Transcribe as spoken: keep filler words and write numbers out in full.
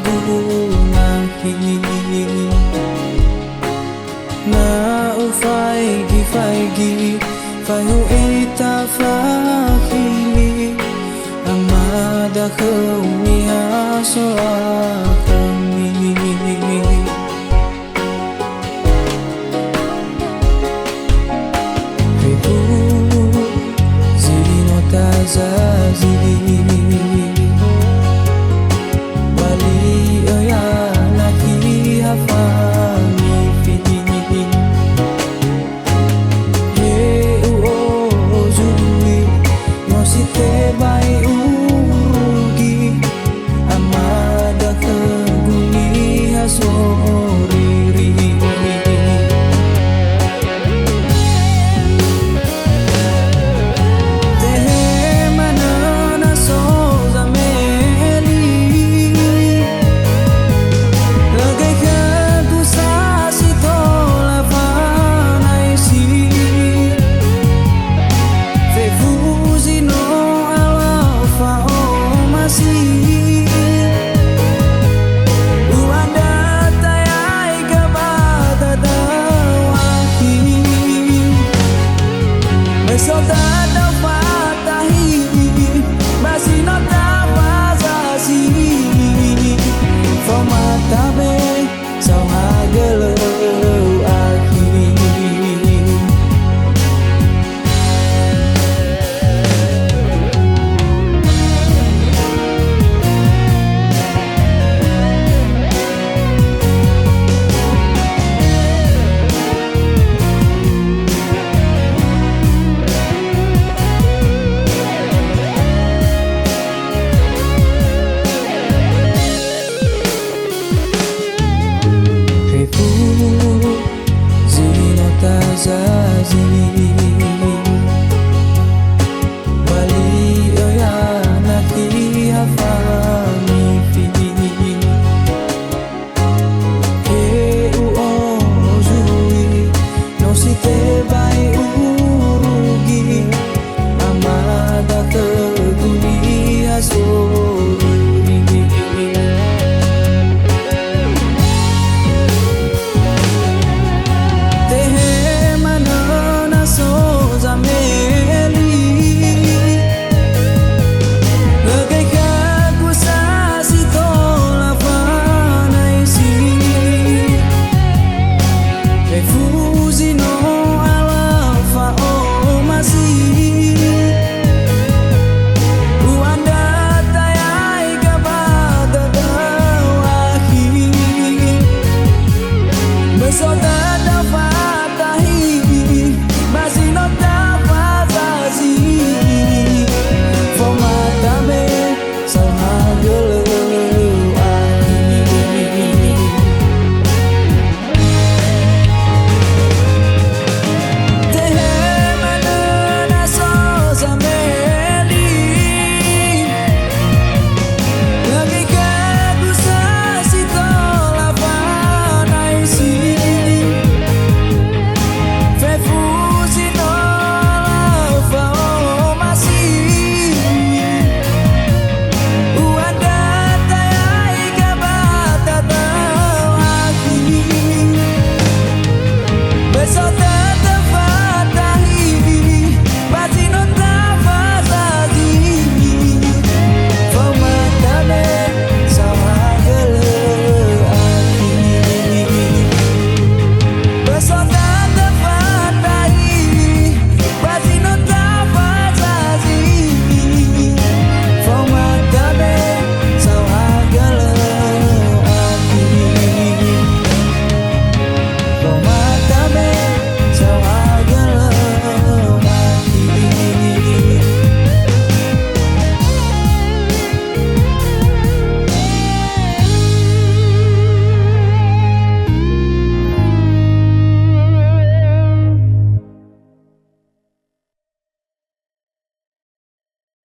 Gunahi. Na ufaigi-faigi, fai hu'ita fahili, amada khöu niha sola khömi. Fefu zi no tazazi. Bali öya nahi ha famifi. He u'ozui, no si tebai urugi. Amada khögu niha soriri. Tehe manö na so zameli. Lö göi khögu sa si tola fanaisi. Fefu zi no alua fa'omasi. U'andrö taya'igö ba dadaoa khi. Me so da